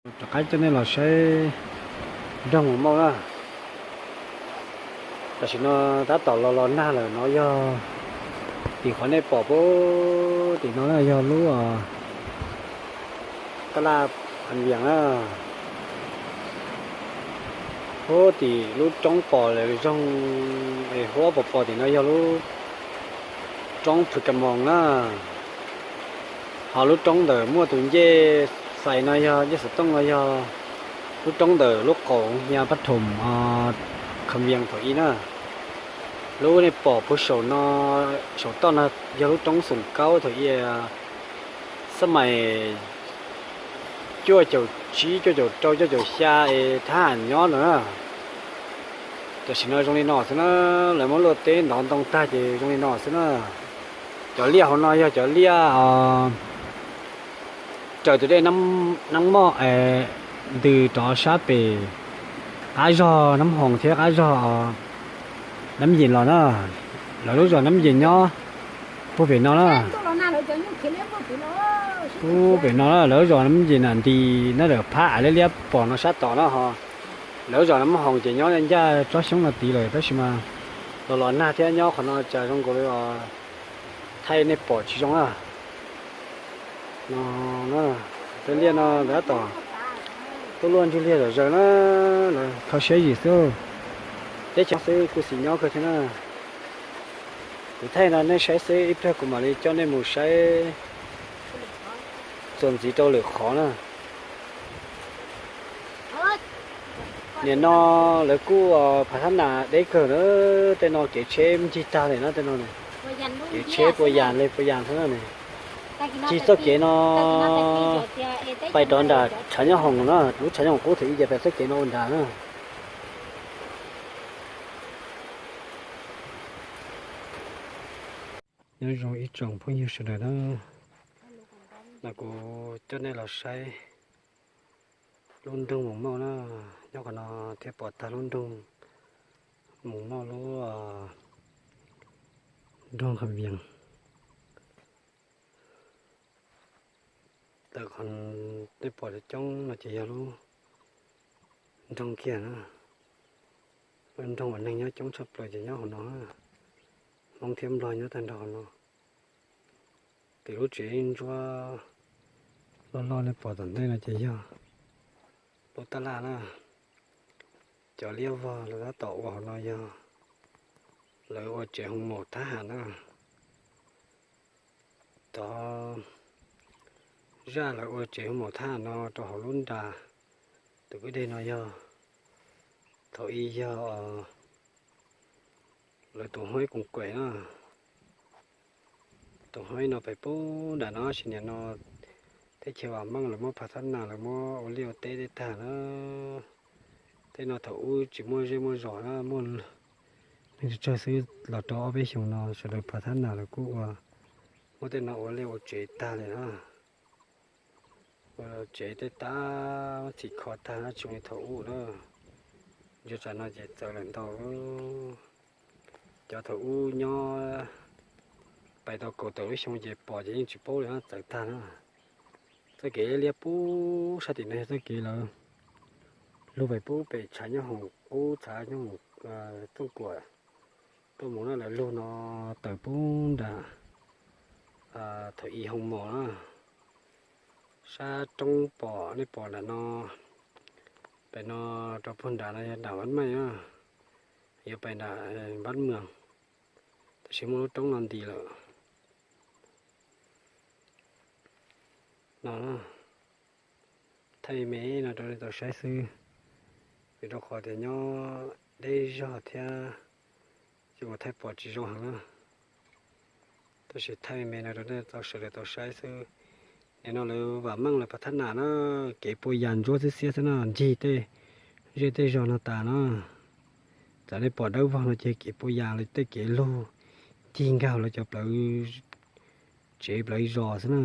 Rov qab coj nej los saib nroog Mus Mauj na. Tam sim no tab tom los los nag lawm no yog tim qhov nej pom puag tim no na yog lub tab laj Khav Vias na. Puag tim lub roob pom lawm zoo es huab pom pom tim no yog lub roob Phwv Kas Moos na. Ho lub roob ntawm muaj tus ncej xais no yog ncej xov tooj no yog lub roob ntawm lub qaum Hia Pab Thoom Khav Vias thaum ub na. Lub nej pom puag saum no, saum toj no yog lub roob Xoom Kaub thaum ub, xab mais cuaj caum tsib, cuaj caum rau, cuaj caum xya es thab ham nyob no na. Tam sim no zoo li no xwb na, lawv muab luaj teb ntov ntoo tag ces zoo li no xwb na. Cov liaj hauv no yog cov liaj raws tus dej Nab Moj ntws rov sab pem qab zog Nab Hoos thiab qab zog Nab Yis los na. Lawv lub zos Nab Yis nyob puag pem no na. Puag pem no na, lawv lub zos Nab Yis na nti na, lawv phab av liab liab pom no sab tod na ho. Lawv lub zos Nab Hoos ces nyob ncaj tsob xyoob no tid lawm tab sis mas los los nag thiab nyob qhov no cas zoo nkaus li thaij nej pom tsis zoo na. No, tej liaj no lawv tab tom tuaj luaj ntsug liaj zom zaws na, lawv kho siab zim xwb. Teb chaws xwb kuj xis nyob kawg thiab na. Kuv thaij no nej saib xwb, ib pliag kuv mam li coj nej mus saib txuas ntxiv rau lwm qhov na. Nim no lawv kuj phav thab nas deb kawg na, tej no kev tsheb ncig tag li na, tej no kev tsheb puas yas li puas yas xwb na. Ncig txoj kev no pais rov nram tshav nyob hoom na, lub tshav nyob hoom qub thaum ub ces pais txoj kev no ua nrad na. Nyob zoo ib tsoom phooj ywg sawv daws na, no kuv coj nej los saib lub nroog Mus Mauj na, nyob qhov no thiaj pom tag lub nroog Mus Mauj, lub nroog Khav Vias. Tawm qhov nej pom coob coob no ces yog lub nroog kiag na. Lub nroog uas neeg nyob coob tshaj plaws ces nyob hauv no, Hmoob thiab Nplog nyob tag nrho hauv no. Tim lub tsev ntsuab loj loj nej pom tom ntej no ces yog lub tab laj na. Cov liab vog lawv tab tom ua hauv no yog lawv ua tsev hoo maum thab ham na. Tov zaj lawv ua tsev hoo maum thab ham no rau hauv lub nra tus kwj deg no yog thaum ub yog lawv tus hoob ib koom kuem na. Tus hoob ib no pem pub nram no sis nim no teb chaws vam meej lawv muab phav thab nas lawv muab ua liaj ua teb tej tag na. Tej no thaum ub tsis muaj zej muaj zos na, muaj neeg tsawg tsawg xwb los rau ob peb xyoos no sawv daws phav thab nas lawv kuj ua, muab tej no ua liaj ua tsev tag li na. Ua tsev tej tab txhim kho tag na tsis zoo li thaum ub na. Ntshe tsam no ces txawv lawm ntau. Cov thaum ub nyob pais tau kaum tawm lub xyoo ces pom ces yeej tsis paub li na, txawv tag na. Txoj kev liab pub sab tim no yog txoj kev lawv lug pais pub pem tshav nyob hoom qub tshav nyob hoom txooj kuam tuaj mus na, lawv lug no tawm pub nram thaum ub hoo mos na. Sab roob pom nej pom nram no, pem no rau puag nram no yog nram Vaj Meej na, yuav pais nram Vaj Meej, tab sis muaj lub roob no nti lawm no. Thaij me me no rau nej tau saib xwb, vim rau qhov tias nyob deb zog thiab ces kuv thaij pom tsis zoo heev na. Tab sis thaij me me no rau nej tau sawv daws tau saib xwb. Nim no lawv vam meej lawv phav thab nas na, kev puas yas ntsuab xiab xiab xwb na, ncig tej zej tej zos no tas na. Txawm nej pom dawb vog no ces kev puas yas lawv tej kev lug ncig nkag lawv cov plawv tsev plawv zos xwb na.